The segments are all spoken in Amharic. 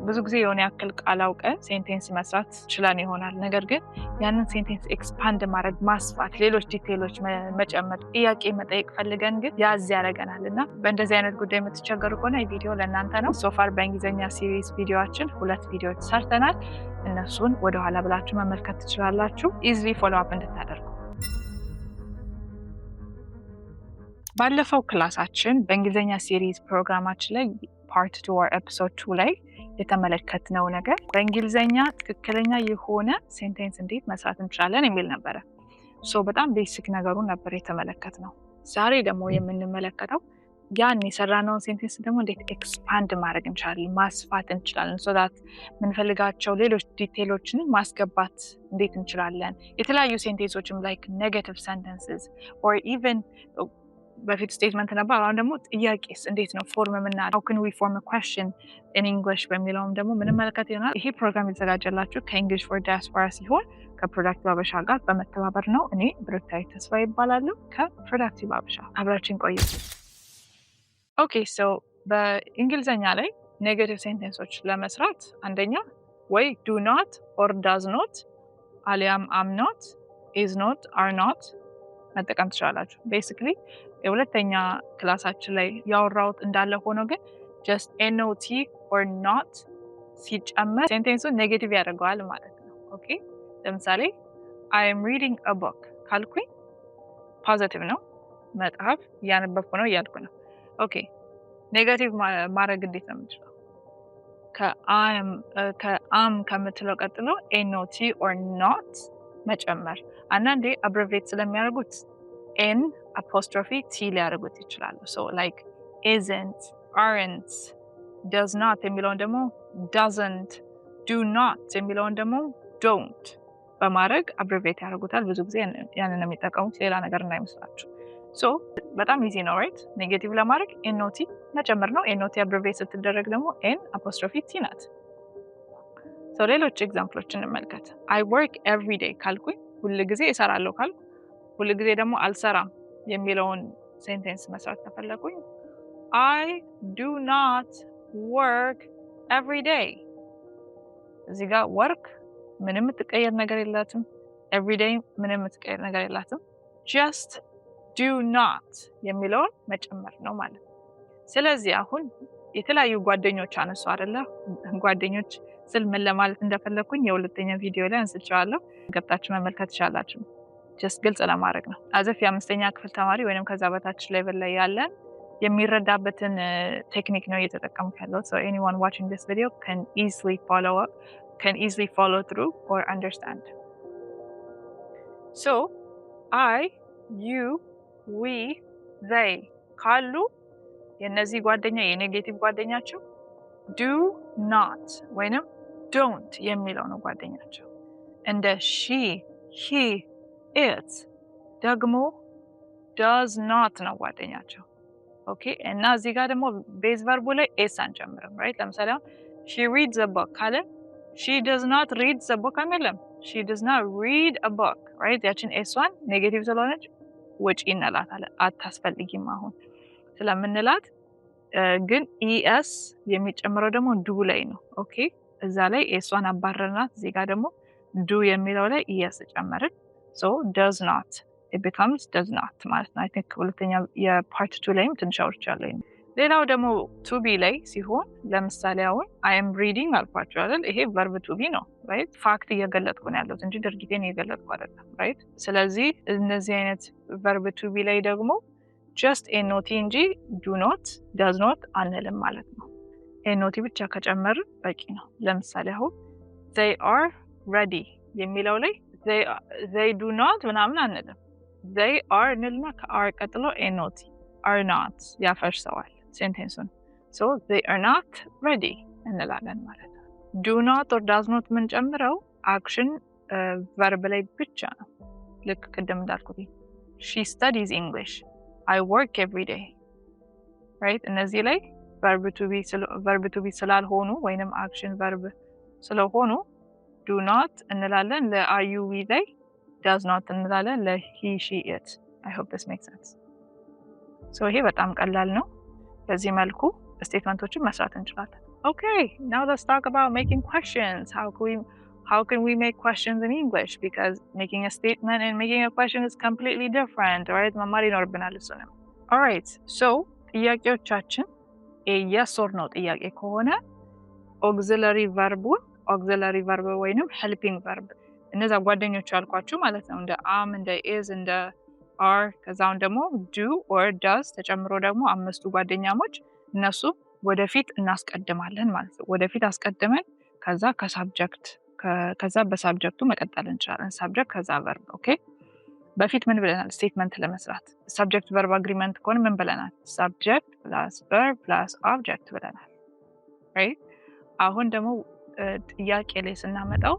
ብዙ ጊዜ የሆነ ያክል ቃል አውቀን sentence መስራት ችለን ይሆናል። ነገር ግን ያንን sentence expand ማድረግ፣ ማስፋት፣ ሌሎች detail ኦች መጨመር፣ ጥያቄ መጠየቅ ፈልገን ግን ያዝ ያደርገናል እና በእንደዚህ አይነት ጉዳይ የምትቸገሩ ከሆነ ይህ ቪዲዮ ለእናንተ ነው። So far በእንግሊዝኛ series ቪዲዮችን ሁለት ቪዲዮዎች ሰርተናል። እነሱን ወደኋላ ብላችሁ መመልከት ትችላላችሁ፣ easily follow up እንድታደርጉ። ባለፈው class ኣችን በእንግሊዝኛ series ፕሮግራማችን ላይ part 2 or episode 2 ላይ የተመለከትነው ነገር በእንግሊዝኛ ትክክለኛ የሆነ sentence እንዴት መስራት እንችላለን የሚል ነበረ። So በጣም basic ነገሩን ነበር የተመለከትነው። ዛሬ ደግሞ የምንመለከተው ያን የሰራነውን sentence ደግሞ እንዴት expand ማድረግ እንችላለን፣ ማስፋት እንችላለን። So that የምንፈልጋቸው ሌሎች detail ኦችን ማስገባት እንዴት እንችላለን። የተለያዩ sentence ኦችም like negative sentences or even በፊት statement ነበር። አሁን ደግሞ ጥያቄስ እንዴት ነው form የምናደርገው? How can we form a question in English በሚለውም ደግሞ ምንመለከት ይሆናል። ይሄ ፕሮግራም የተዘጋጀላችሁ ከ English for Diaspora ሲሆን ከ Productive አበሻ ጋር በመተባበር ነው። እኔ ብሩክታዊት ተስፋ ይባላለሁ ከ Productive አበሻ። አብራችን ቆዩ። Okay, so በእንግሊዝኛ ላይ negative sentence ኦች ለመስራት አንደኛ ወይ do not or does not አሊያም am not፣ is not፣ are not መጠቀም ትችላላችሁ። Basically የሁለተኛ class ኣችን ላይ ያወራሁት እንዳለ ሆኖ ግን just not or not ሲጨመር sentence ኡን negative ያደርገዋል ማለት ነው። Okay, ለምሳሌ "I am reading a book" ካልኩኝ positive ነው፣ መጽሐፍ እያነበብኩ ነው እያልኩ ነው። Okay, negative ማድረግ እንዴት ነው የምንችለው? ከ am ከምትለው ቀጥሎ not or not መጨመር። አንዳንዴ abbreviate ስለሚያደርጉት n apostrophe t ሊያደርጉት ይችላሉ። So like isn't፣ aren't፣ does not የሚለውን ደግሞ doesn't፣ do not የሚለውን ደግሞ don't በማድረግ abbreviate ያደርጉታል። ብዙ ጊዜ ያንን ነው የሚጠቀሙት፣ ሌላ ነገር እንዳይመስላችሁ። So በጣም easy ነው፣ right? Negative ለማድረግ not መጨመር ነው። Not abbreviate ስትደረግ ደግሞ n apostrophe t ናት። So ሌሎች example ኦች እንመልከት። "I work every day" ካልኩኝ፣ ሁል ጊዜ እሰራለሁ ካልኩ፣ ሁል ጊዜ ደግሞ አልሰራም የሚለውን sentence መስራት ከፈለኩኝ "I do not work every day"። እዚህ ጋር work ምንም የምትቀየር ነገር የላትም። Every day ምንም የምትቀየር ነገር የላትም። Just do not የሚለውን መጨመር ነው ማለት ነው። ስለዚህ አሁን የተለያዩ ጓደኞች አነሱ አይደለ? ጓደኞች ስል ምን ለማለት እንደፈለግኩኝ የሁለተኛ ቪዲዮ ላይ አንስቼዋለሁ። ገብታችሁ መመልከት ትችላላችሁ። Just ግልጽ ለማድረግ ነው። As if የአምስተኛ ክፍል ተማሪ ወይንም ከዛ በታች level ላይ ያለን የሚረዳበትን technique ነው እየተጠቀምኩ ያለሁት። So anyone watching this video can easily follow through or understand. So I, you, we, they ካሉ የእነዚህ ጓደኛ የ negative ጓደኛቸው do not ወይንም don't የሚለው ነው ጓደኛቸው። እንደ she፣ he፣ it ደግሞ does not ነው ጓደኛቸው። Okay, እና እዚህ ጋር ደግሞ base verb ኡ ላይ s አንጨምርም፣ right? ለምሳሌ አሁን "She reads a book" ካለ "She does not reads a book" አንልም። "She does not read a book", right? ያችን s ዋን negative ስለሆነች ውጪ እንላታለን። አታስፈልጊም አሁን ስለምንላት። ግን es የሚጨምረው ደግሞ do ላይ ነው። Okay, እዛ ላይ s ዋን አባረርናት። እዚህ ጋር ደግሞ do የሚለው ላይ es ጨመርን። So does not, it becomes does not ማለት ነው። I think ሁለተኛ የ part 2 ላይም ትንሽ አውርቻለሁ። ሌላው ደግሞ to be ላይ ሲሆን ለምሳሌ አሁን "I am reading" አልኳቸው አይደል? ይሄ verb to be ነው፣ right? Fact እየገለጥኩ ነው ያለሁት እንጂ ድርጊቴን እየገለጥኩ አይደለም፣ right? ስለዚህ እነዚህ አይነት verb to be ላይ ደግሞ just not እንጂ do not፣ does not አንልም ማለት ነው። Not ብቻ ከጨመርን በቂ ነው። ለምሳሌ አሁን "They are ready" የሚለው ላይ "they do not" ምናምን አንልም። "They are" እንልና ከ are ቀጥሎ not፣ are not ያፈርሰዋል sentence ኡን። So "They are not ready" እንላለን ማለት ነው። Do not or does not የምንጨምረው action verb ላይ ብቻ ነው። ልክ ቅድም እንዳልኩት "She studies English", "I work every day", right? እነዚህ ላይ verb to be ስላልሆኑ ወይንም action verb ስለሆኑ do not እንላለን። ለ I, you, we ላይ does not እንላለን። ለ he, she, it። I hope this makes sense። So ይሄ በጣም ቀላል ነው። በዚህ መልኩ statement ኦችን መስራት እንችላለን። Okay, now let's talk about making questions. How can we make questions in English? Because making a statement and making a question is completely different, right? መማር ይኖርብናል እሱንም። Alright, so ጥያቄዎቻችን yes or no ጥያቄ ከሆነ auxiliary verb ኡን፣ auxiliary verb ወይንም helping verb፣ እነዛ ጓደኞች ያልኳችሁ ማለት ነው፣ እንደ am፣ እንደ is፣ እንደ are፣ ከዛውን ደግሞ do or does ተጨምሮ ደግሞ አምስቱ ጓደኛሞች፣ እነሱ ወደፊት እናስቀድማለን ማለት ነው። ወደፊት አስቀድመን ከዛ ከ subject፣ ከዛ በ subject ኡ መቀጠል እንችላለን። Subject ከዛ verb። Okay፣ በፊት ምን ብለናል? Statement ለመስራት subject verb agreement ከሆነ ምን ብለናል? Subject plus verb plus object ብለናል። Right? አሁን ደግሞ ጥያቄ ላይ ስናመጣው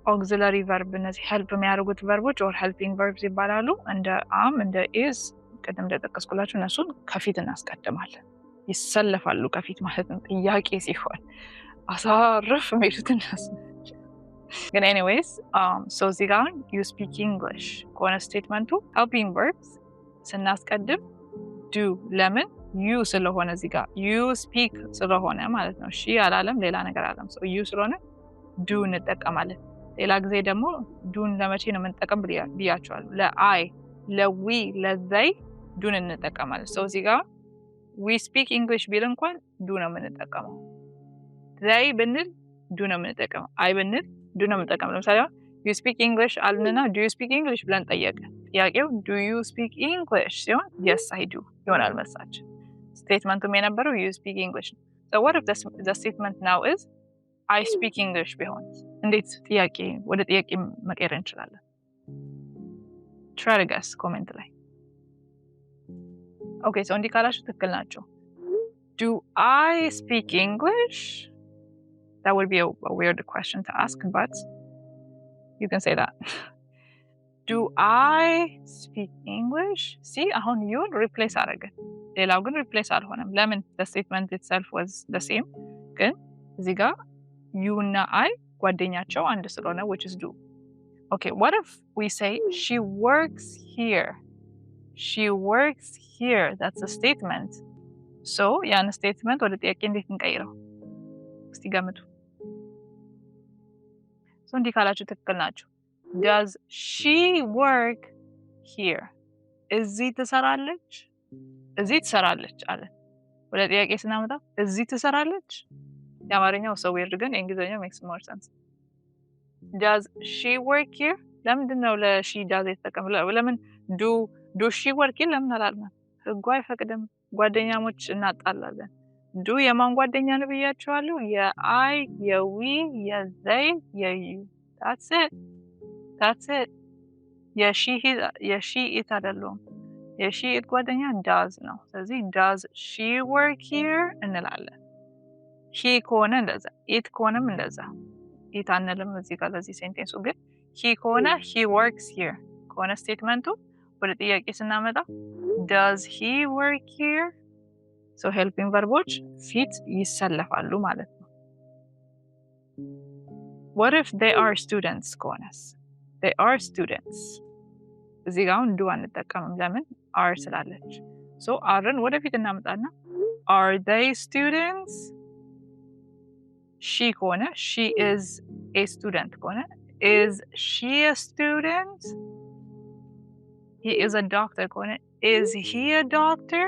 auxiliary verb፣ እነዚህ help የሚያደርጉት verb ኦች or helping verbs ይባላሉ። እንደ am፣ እንደ is፣ ቅድም እንደጠቀስኩላችሁ እነሱን ከፊት እናስቀድማለን። ይሰለፋሉ ከፊት ማለት ነው። ጥያቄ ሲሆን አሳርፍ የሚሉት እነሱ ናቸው። ግን anyways, so እዚህ ጋር "You speak English" ከሆነ statement ኡ helping verbs ስናስቀድም do። ለምን? You ስለሆነ፣ እዚህ ጋር you speak ስለሆነ ማለት ነው። She አላለም፣ ሌላ ነገር አላለም። You ስለሆነ do እንጠቀማለን። ሌላ ጊዜ ደግሞ do ን ለመቼ ነው የምንጠቀም ብያቸዋለሁ። ለ I፣ ለ we፣ ለ they do ን እንጠቀማለን። So እዚህ ጋር "We speak English" ቢል እንኳን do ነው የምንጠቀመው። They ብንል do ነው የምንጠቀመው። I ብንል do ነው የምንጠቀመው። ለምሳሌ "You speak English" አልንና "Do you speak English?" ብለን ጠየቅን። ጥያቄው "Do you speak English?" ሲሆን "Yes, I do" ይሆናል መልሳችን። Statement ኡም የነበረው "You speak English" ነው። So what if the statement now is "I speak English" ቢሆን እንዴት ጥያቄ ወደ ጥያቄ መቀየር እንችላለን? Try to guess comment ላይ። Okay, so እንዲህ ካላችሁ ትክክል ናችሁ። Do I speak English? That would be a weird question to ask, but you can say that. Do I speak English? See, አሁን you ን replace አደረግን። ሌላው ግን replace አልሆነም። ለምን? The statement itself was the same። ግን እዚህ ጋር you እና I ጓደኛቸው አንድ ስለሆነ, which is do። Okay, what if we say "She works here"? She works here. That's a statement. So ያን statement ወደ ጥያቄ እንዴት እንቀይረው? እስቲ ገምቱ። So እንዲህ ካላችሁ ትክክል ናችሁ። Does she work here? እዚህ ትሰራለች? እዚህ ትሰራለች አለ። ወደ ጥያቄ ስናመጣ እዚህ ትሰራለች? የአማርኛው so weird፣ ግን የእንግሊዝኛው makes more sense። Does she work here? ለምንድን ነው ለ she does የተጠቀምነው? ለምን do she work here ለምን አላልንም? ህጉ አይፈቅድም። ጓደኛሞች እናጣላለን። Do የማን ጓደኛ ነው ብያቸዋለሁ? የ I፣ የ we፣ የ they፣ የ you። That's it, that's it። የ she, it አይደሉም። የ she, it ጓደኛ does ነው። ስለዚህ "Does she work here?" እንላለን። He ከሆነ እንደዛ፣ it ከሆነም እንደዛ። It አንልም እዚህ ጋር ለዚህ sentence ኡ፣ ግን he ከሆነ፣ "He works here" ከሆነ statement ኡ ወደ ጥያቄ ስናመጣ "Does he work here?" So helping verb ኦች ፊት ይሰለፋሉ ማለት ነው። What if "They are students" ከሆነስ? "They are students"፣ እዚህ ጋር አሁን do አንጠቀምም። ለምን? Are ስላለች። So are ን ወደፊት እናመጣና "Are they students?" She ከሆነ፣ "She is a student" ከሆነ "Is she a student?" "He is a doctor" ከሆነ "Is he a doctor?"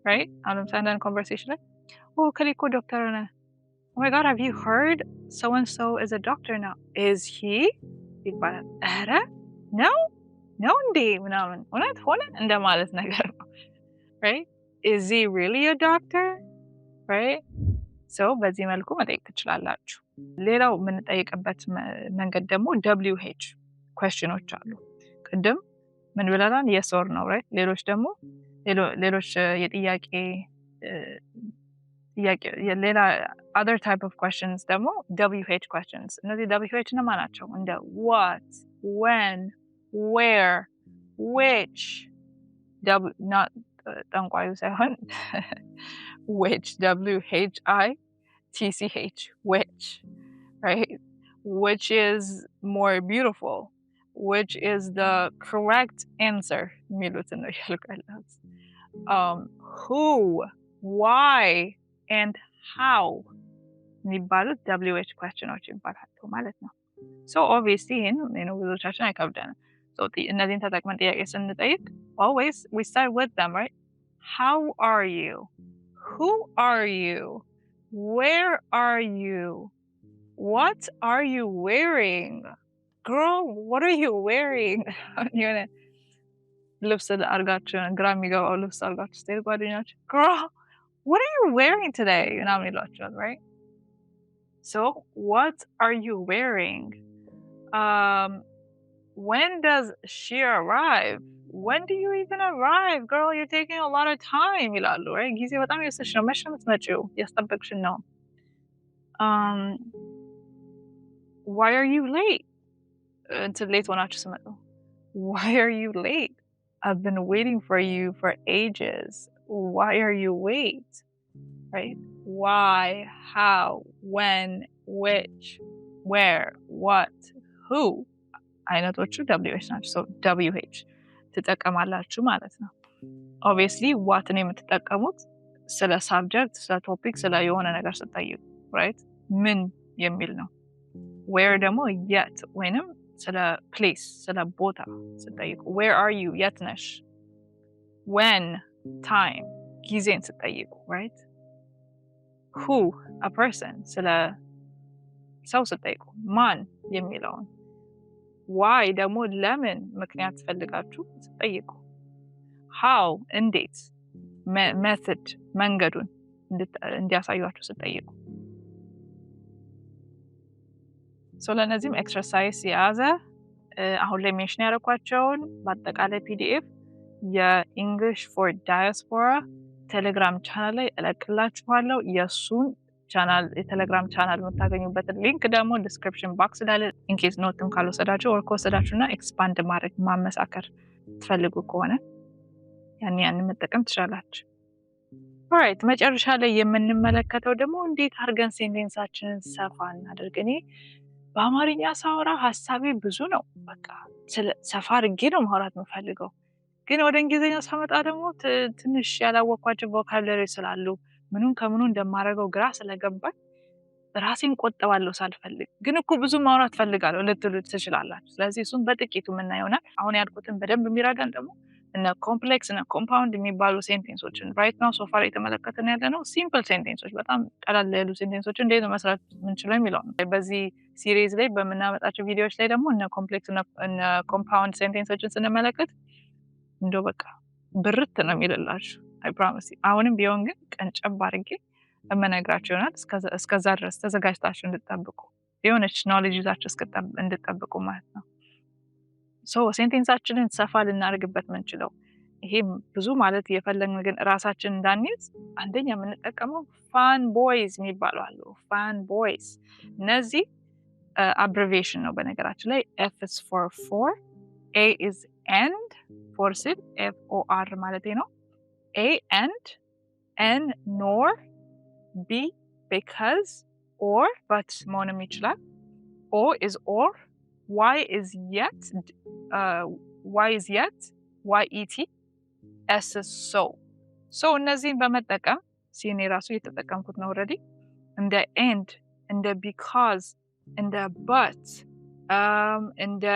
Right? አሁን ለምሳሌ አንዳንድ conversation ላይ "ኦ፣ እከሌ እኮ ዶክተር ሆነ። Oh my God, have you heard? So and so is a doctor now." "Is he?" ይባላል። ኧረ ነው ነው እንዴ ምናምን፣ እውነት ሆነ እንደማለት ነገር ነው። Right? "Is he really a doctor?" Right? So በዚህ መልኩ መጠየቅ ትችላላችሁ። ሌላው የምንጠይቅበት መንገድ ደግሞ WH question ኦች አሉ። ቅድም ምን ብለናል? Yes or no, right? ሌሎች ደግሞ ሌሎች የጥያቄ ጥያቄ፣ ሌላ other type of questions ደግሞ WH questions። እነዚህ WH እነማ ናቸው? እንደ what፣ when፣ where፣ which፣ not ጠንቋዩ ሳይሆን witch፣ WHITCH, which, right? Which is more beautiful? Which is the correct answer? የሚሉትን ነው እያልኩ ያለሁት። Who, why and how የሚባሉት WH question ኦች ይባላሉ ማለት ነው። So obviously ይህን ብዙዎቻችን አይከብደንም። እነዚህን ተጠቅመን ጥያቄ ስንጠይቅ always we start with them, right? How are you? Who are you? Where are you? What are you wearing? Girl, what are you wearing? የሆነ ልብስ አድርጋችሁ፣ ግራ የሚገባው ልብስ አድርጋችሁ ስትሄዱ ጓደኛችሁ "Girl, what are you wearing today?" ምናምን ይሏችኋል, right? So what are you wearing? When does she arrive? When do you even arrive? Girl, you're taking a lot of time ይላሉ, right? ጊዜ በጣም እየወሰድሽ ነው። መቼ ነው የምትመጪው? እያስጠበቅሽን ነው። Why are you late? እንትን late ሆናችሁ ስትመጡ "Why are you late? I've been waiting for you for ages. Why are you late?" Right? Why, how, when, which, where, what, who አይነቶቹ WH ናቸው። So WH ትጠቀማላችሁ ማለት ነው። Obviously what ን የምትጠቀሙት ስለ subject፣ ስለ topic፣ ስለ የሆነ ነገር ስትጠይቁ, right? ምን የሚል ነው። Where ደግሞ የት ወይንም ስለ place፣ ስለ ቦታ ስትጠይቁ "Where are you?" የት ነሽ? When, time፣ ጊዜን ስትጠይቁ, right? Who, a person፣ ስለ ሰው ስትጠይቁ ማን የሚለውን። Why ደግሞ ለምን፣ ምክንያት ፈልጋችሁ ስትጠይቁ። How እንዴት፣ method፣ መንገዱን እንዲያሳዩችሁ ስትጠይቁ። So ለእነዚህም exercise የያዘ አሁን ላይ mention ያደረኳቸውን በአጠቃላይ PDF የ English for Diaspora ቴሌግራም ቻናል ላይ እለቅላችኋለሁ። የእሱን ቻናል፣ የቴሌግራም ቻናል የምታገኙበትን link ደግሞ description box ላይ፣ in case note ም ካልወሰዳችሁ or ከወሰዳችሁ እና expand ማድረግ፣ ማመሳከር ትፈልጉ ከሆነ ያንን መጠቀም ትችላላችሁ። Alright፣ መጨረሻ ላይ የምንመለከተው ደግሞ እንዴት አድርገን sentence ኣችንን ሰፋ እናደርግ። እኔ በአማርኛ ሳወራ ሀሳቤ ብዙ ነው። በቃ ሰፋ አድርጌ ነው ማውራት የምፈልገው። ግን ወደ እንግሊዝኛ ሳመጣ ደግሞ ትንሽ ያላወቅኳቸው vocabulary ስላሉ፣ ምኑን ከምኑ እንደማደርገው ግራ ስለገባኝ ራሴን ቆጥባለሁ ሳልፈልግ። ግን እኮ ብዙ ማውራት ፈልጋለሁ ልትሉ ትችላላችሁ። ስለዚህ እሱን በጥቂቱ የምናየው ይሆናል። አሁን ያልኩትን በደንብ የሚረዳን ደግሞ እነ complex፣ እነ compound የሚባሉ sentence ኦችን፣ right now so far የተመለከትን ያለ ነው simple sentence ኦች፣ በጣም ቀላል ያሉ sentence ኦች እንዴት ነው መስራት የምንችለው የሚለው ነው። በዚህ series ላይ በምናመጣቸው ቪዲዮዎች ላይ ደግሞ እነ complex፣ እነ compound sentence ኦችን ስንመለከት እንደው በቃ ብርት ነው የሚልላችሁ፣ I promise። አሁንም ቢሆን ግን ቀንጨብ አድርጌ የምነግራችሁ ይሆናል። እስከዛ ድረስ ተዘጋጅታችሁ እንድጠብቁ፣ የሆነች knowledge ይዛችሁ እንድጠብቁ ማለት ነው። So sentence ኣችንን ሰፋ ልናደርግበት ምንችለው፣ ይሄም ብዙ ማለት እየፈለግን ግን ራሳችን እንዳንይዝ፣ አንደኛ የምንጠቀመው FANBOYS የሚባሉ አሉ። FANBOYS፣ እነዚህ abbreviation ነው በነገራችን ላይ። F is for፣ A is and፣ for ስል FOR ማለት ነው። A and፣ N nor፣ B because or but መሆንም ይችላል። O is or፣ Y is yet, Y is yet, YET፣ S is so። So እነዚህን በመጠቀም ሲኔ ራሱ እየተጠቀምኩት ነው already፣ እንደ and፣ እንደ because፣ እንደ but፣ እንደ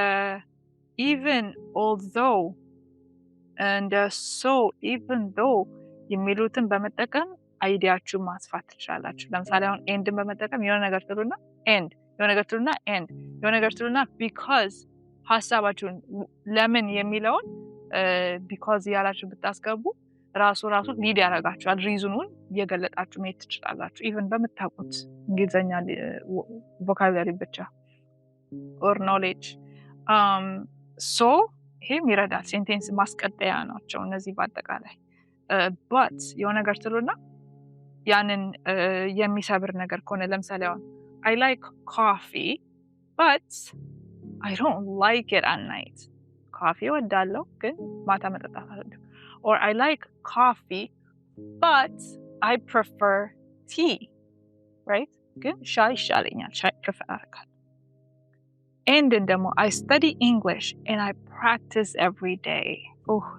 even፣ although፣ እንደ so፣ even though የሚሉትን በመጠቀም idea ኣችሁን ማስፋት ትችላላችሁ። ለምሳሌ አሁን and ን በመጠቀም የሆነ ነገር ትሉና and፣ የሆነ ነገር ትሉና and፣ የሆነ ነገር ትሉና because፣ ሀሳባችሁን ለምን የሚለውን because እያላችሁ ብታስገቡ ራሱ ራሱ lead ያደርጋችኋል። Reason ኑን እየገለጣችሁ መሄድ ትችላላችሁ። Even በምታውቁት እንግሊዝኛ vocabulary ብቻ or knowledge። So ይሄም ይረዳል። Sentence ማስቀጠያ ናቸው እነዚህ በአጠቃላይ። But የሆነ ነገር ትሉና ያንን የሚሰብር ነገር ከሆነ፣ ለምሳሌ አሁን "I like coffee, but I don't like it at night." Coffee እወዳለሁ ግን ማታ መጠጣት አልወድም። Or "I like coffee, but I prefer tea," right? ግን ሻይ ይሻለኛል፣ ሻይ prefer አደርጋለሁ። And ን ደግሞ "I study English and I practice every day."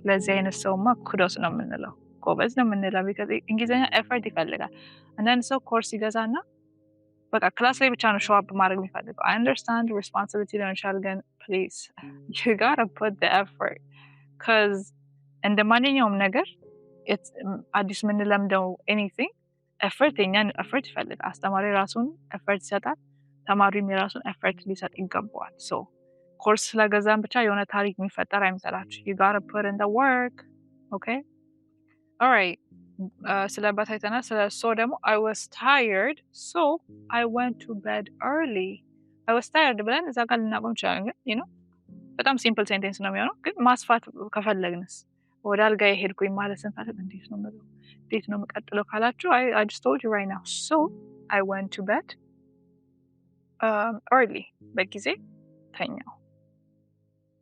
ለዚህ አይነት ሰውማ kudos ነው የምንለው። ጎበዝ ነው የምንለው። Because እንግሊዝኛ effort ይፈልጋል። አንዳንድ ሰው ኮርስ ይገዛና በቃ class ላይ ብቻ ነው show up ማድረግ የሚፈልገው። I understand, responsibility ሊሆን ይችላል፣ ግን please, you gotta put the effort, 'cause እንደ ማንኛውም ነገር አዲስ የምንለምደው anything effort፣ የኛን effort ይፈልጋል። አስተማሪ የራሱን effort ይሰጣል፣ ተማሪም የራሱን effort ሊሰጥ ይገባዋል። So course ስለገዛን ብቻ የሆነ ታሪክ የሚፈጠር አይምሰላችሁ። You gotta put in the work, okay? Alright, ስለ but አይተናል። ስለ so ደግሞ I was tired, so I went to bed early። I was tired ብለን እዛ ጋር ልናቆም እንችላለን፣ ግን በጣም simple sentence ነው የሚሆነው። ግን ማስፋት ከፈለግንስ፣ ወደ አልጋ የሄድኩኝ ማለት ስንፈልግ እንዴት ነው የምለው፣ እንዴት ነው የምቀጥለው ካላችሁ፣ I just told you right now, so I went to bed early፣ በጊዜ ተኛሁ።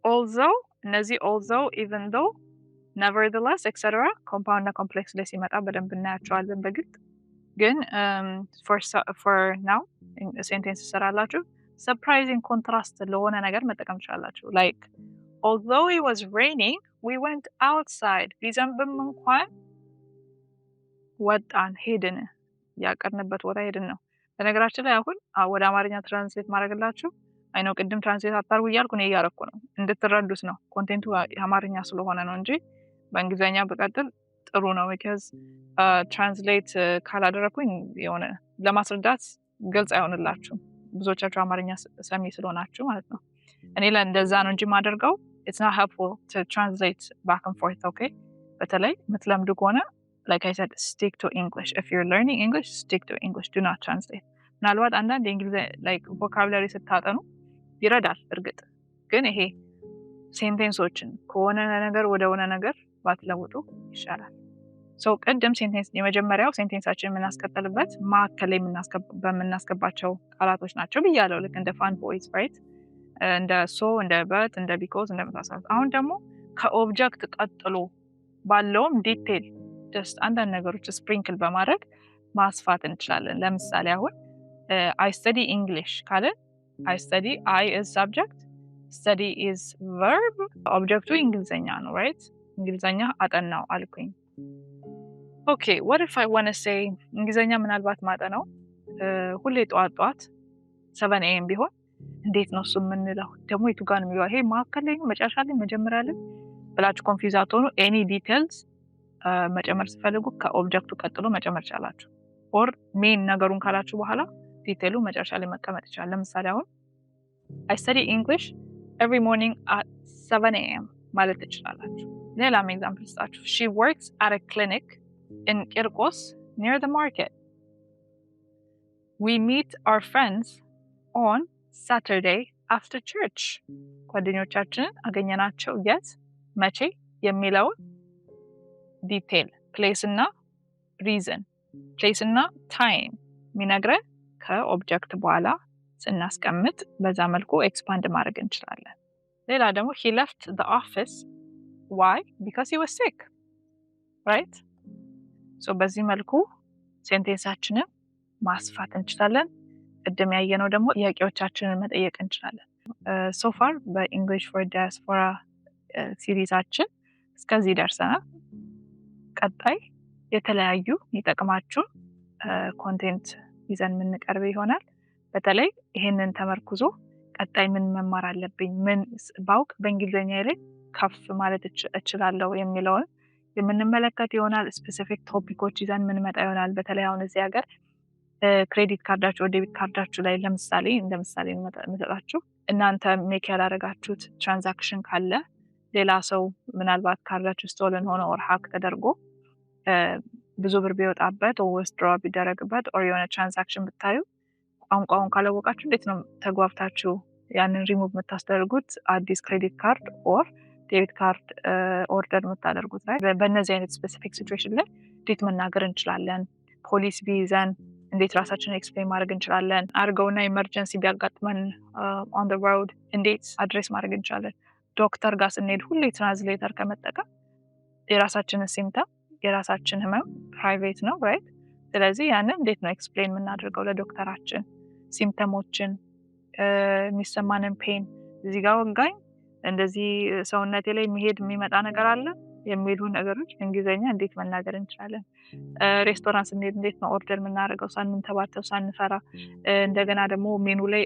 Although፣ እነዚህ although, even though, nevertheless, etcetera compound እና complex ላይ ሲመጣ በደንብ እናያቸዋለን በግልጥ። ግን for now sentence ትሰራላችሁ። Surprising contrast ለሆነ ነገር መጠቀም ትችላላችሁ። Like, although it was raining, we went outside። ቢዘንብም እንኳን ወጣን፣ ሄድን፣ ያቀድንበት ቦታ ሄድን ነው። በነገራችን ላይ አሁን ወደ አማርኛ translate ማድረግላችሁ፣ I know ቅድም translate አታርጉ እያልኩ እኔ እያረኩ ነው፣ እንድትረዱት ነው። Content ኡ የአማርኛ ስለሆነ ነው እንጂ በእንግሊዝኛ ብቀጥል ጥሩ ነው። Because translate ካላደረኩኝ የሆነ ለማስረዳት ግልጽ አይሆንላችሁም። ብዙዎቻችሁ አማርኛ ሰሚ ስለሆናችሁ ማለት ነው። እኔ ለእንደዛ ነው እንጂ የማደርገው፣ it's not helpful to translate back and forth, okay? በተለይ የምትለምዱ ከሆነ፣ like I said, stick to English. If you're learning English, stick to English. Do not translate. ምናልባት አንዳንድ የእንግሊዝ like vocabulary ስታጠኑ ይረዳል። እርግጥ ግን ይሄ sentence ኦችን ከሆነ ነገር ወደ ሆነ ነገር ባትለውጡ ይሻላል። So ቅድም sentence የመጀመሪያው sentence ኣችን የምናስቀጥልበት መካከል ላይ በምናስገባቸው ቃላቶች ናቸው ብያለሁ። ልክ እንደ FANBOYS, right? እንደ so፣ እንደ but፣ እንደ because እንደመሳሰሉት። አሁን ደግሞ ከ object ቀጥሎ ባለውም detail just አንዳንድ ነገሮች sprinkle በማድረግ ማስፋት እንችላለን። ለምሳሌ አሁን I study English ካለን፣ I study, I is subject, study is verb፣ object ኡ እንግሊዝኛ ነው፣ right? እንግሊዝኛ አጠናው አልኩኝ። Okay, what if I wanna say እንግሊዝኛ ምናልባት ማጠናው ሁሌ ጠዋት ጠዋት 7 a.m. ቢሆን እንዴት ነው እሱ የምንለው? ደግሞ የቱ ጋር ነው የሚገባው? ይሄ መካከል ላይ ነው፣ መጨረሻ ላይ፣ መጀመሪያ ላይ ብላችሁ confuse አትሆኑ። Any details መጨመር ስትፈልጉ ከ object ኡ ቀጥሎ መጨመር ይቻላችሁ። Or main ነገሩን ካላችሁ በኋላ detail ኡ መጨረሻ ላይ መቀመጥ ይችላል። ለምሳሌ አሁን I study English every morning at 7 a.m. ማለት ትችላላችሁ። ሌላም example ስጣችሁ። She works at a clinic in ቂርቆስ near the market. We meet our friends on Saturday after church። ጓደኞቻችንን አገኘናቸው የት፣ መቼ የሚለውን detail፣ place እና reason፣ place እና time የሚነግረን ከ object በኋላ ስናስቀምጥ በዛ መልኩ expand ማድረግ እንችላለን። ሌላ ደግሞ he left the office, why? Because he was sick, right? So በዚህ መልኩ sentence ኣችንን ማስፋት እንችላለን። ቅድም ያየነው ደግሞ ጥያቄዎቻችንን መጠየቅ እንችላለን። So far በ English for Diaspora series ኣችን እስከዚህ ደርሰናል። ቀጣይ የተለያዩ የሚጠቅማችሁን content ይዘን የምንቀርብ ይሆናል። በተለይ ይሄንን ተመርኩዞ ቀጣይ ምን መማር አለብኝ፣ ምን ባውቅ በእንግሊዝኛ ላይ ከፍ ማለት እችላለሁ የሚለውን የምንመለከት ይሆናል። Specific topic ኦች ይዘን የምንመጣ ይሆናል። በተለይ አሁን እዚህ ሀገር credit card ኣችሁ፣ debit card ኣችሁ ላይ ለምሳሌ፣ እንደ ምሳሌ የምሰጣችሁ፣ እናንተ make ያላረጋችሁት transaction ካለ ሌላ ሰው ምናልባት ካርዳችሁ stolen ሆኖ or hack ተደርጎ ብዙ ብር ቢወጣበት or withdraw ቢደረግበት or የሆነ transaction ብታዩ ቋንቋውን ካላወቃችሁ እንዴት ነው ተግባብታችሁ ያንን ሪሙቭ የምታስደርጉት፣ አዲስ credit card or debit card order የምታደርጉት ላይ? በእነዚህ አይነት specific situation ላይ እንዴት መናገር እንችላለን? ፖሊስ ቢይዘን እንዴት ራሳችንን explain ማድረግ እንችላለን? አድርገውና emergency ቢያጋጥመን on the road እንዴት address ማድረግ እንችላለን? ዶክተር ጋር ስንሄድ ሁሌ translator ከመጠቀም የራሳችንን symptom፣ የራሳችን ህመም private ነው፣ right? ስለዚህ ያንን እንዴት ነው explain የምናደርገው ለዶክተራችን? Symptom ኦችን፣ የሚሰማንን pain፣ እዚህ ጋር ወጋኝ፣ እንደዚህ ሰውነቴ ላይ የሚሄድ የሚመጣ ነገር አለ። የሚሉ ነገሮች እንግሊዘኛ እንዴት መናገር እንችላለን? ሬስቶራንት ስንሄድ እንዴት ነው order የምናደርገው ሳንንተባተብ፣ ሳንፈራ? እንደገና ደግሞ ሜኑ ላይ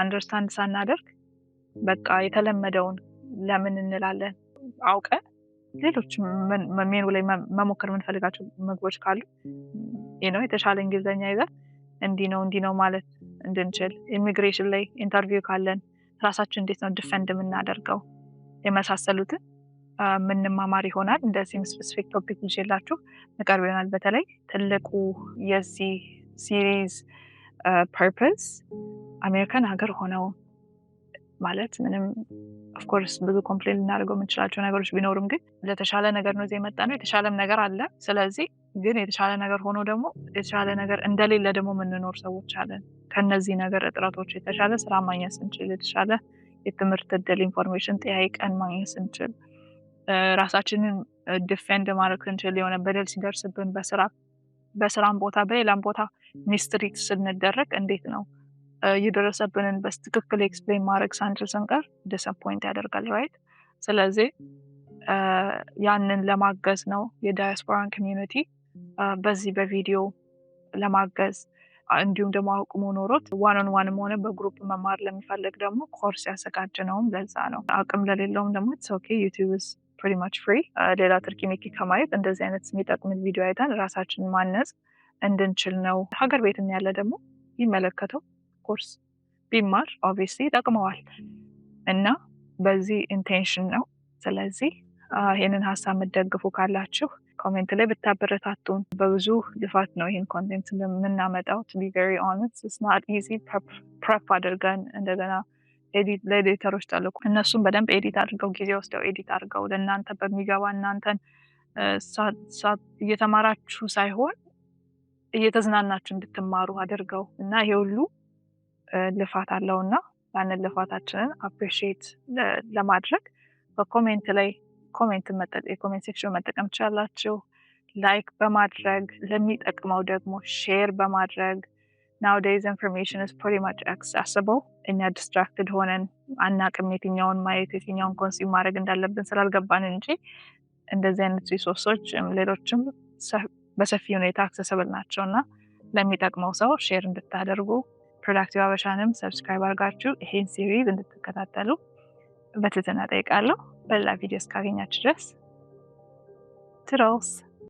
understand ሳናደርግ በቃ የተለመደውን ለምን እንላለን? አውቀን ሌሎች ሜኑ ላይ መሞከር የምንፈልጋቸው ምግቦች ካሉ የተሻለ እንግሊዘኛ ይዘን እንዲህ ነው እንዲህ ነው ማለት እንድንችል፣ ኢሚግሬሽን ላይ interview ካለን ራሳችን እንዴት ነው defend የምናደርገው የመሳሰሉትን የምንማማር ይሆናል። እንደዚህም specific topic ይዤላችሁ መቀርብ ይሆናል። በተለይ ትልቁ የዚህ series purpose አሜሪካን ሀገር ሆነው ማለት ምንም of course ብዙ complain ልናደርገው የምንችላቸው ነገሮች ቢኖሩም ግን ለተሻለ ነገር ነው እዚህ የመጣነው። የተሻለም ነገር አለ። ስለዚህ ግን የተሻለ ነገር ሆኖ ደግሞ የተሻለ ነገር እንደሌለ ደግሞ የምንኖር ሰዎች አለን። ከነዚህ ነገር እጥረቶች የተሻለ ስራ ማግኘት ስንችል፣ የተሻለ የትምህርት እድል information ጠያይቀን ማግኘት ስንችል፣ ራሳችንን defend ማድረግ ስንችል፣ የሆነ በደል ሲደርስብን በስራም ቦታ በሌላም ቦታ mistreat ስንደረግ እንዴት ነው የደረሰብንን በትክክል explain ማድረግ ሳንችል ስንቀር disappoint ያደርጋል፣ right? ስለዚህ ያንን ለማገዝ ነው የዳያስፖራን community በዚህ በቪዲዮ ለማገዝ። እንዲሁም ደግሞ አቅሙ ኖሮት one on one ም ሆነ በ group መማር ለሚፈልግ ደግሞ ኮርስ ያዘጋጀነውም ለዛ ነው። አቅም ለሌለውም ደግሞ it's okay፣ YouTube is pretty much free። ሌላ ትርኪ ሚርኪ ከማየት እንደዚህ አይነት የሚጠቅም ቪዲዮ አይተን ራሳችንን ማነጽ እንድንችል ነው። ሀገር ቤትም ያለ ደግሞ ይመለከተው ኮርስ ቢማር obviously ይጠቅመዋል እና በዚህ intention ነው። ስለዚህ ይህንን ሀሳብ የምትደግፉ ካላችሁ comment ላይ ብታበረታቱን። በብዙ ልፋት ነው ይህን content የምናመጣው። To be very honest, it's not easy። Prep አድርገን እንደገና ለ editor ኦች ተልኮ እነሱም በደንብ edit አድርገው፣ ጊዜ ወስደው edit አድርገው ለእናንተ በሚገባ፣ እናንተን እየተማራችሁ ሳይሆን እየተዝናናችሁ እንድትማሩ አድርገው እና ይሄ ሁሉ ልፋት አለው እና ያንን ልፋታችንን appreciate ለማድረግ በ comment ላይ comment የ comment section መጠቀም ትችላላችሁ። Like በማድረግ፣ ለሚጠቅመው ደግሞ share በማድረግ። Nowadays information is pretty much accessible። እኛ distracted ሆነን አናቅም የትኛውን ማየት፣ የትኛውን consume ማድረግ እንዳለብን ስላልገባን እንጂ እንደዚህ አይነት resource ኦች ሌሎችም በሰፊ ሁኔታ accessible ናቸው እና ለሚጠቅመው ሰው share እንድታደርጉ፣ Productive አበሻንም subscribe አድርጋችሁ ይሄን series እንድትከታተሉ በትህትና ጠይቃለሁ። በሌላ ቪዲዮ እስካገኛችሁ ድረስ toodles።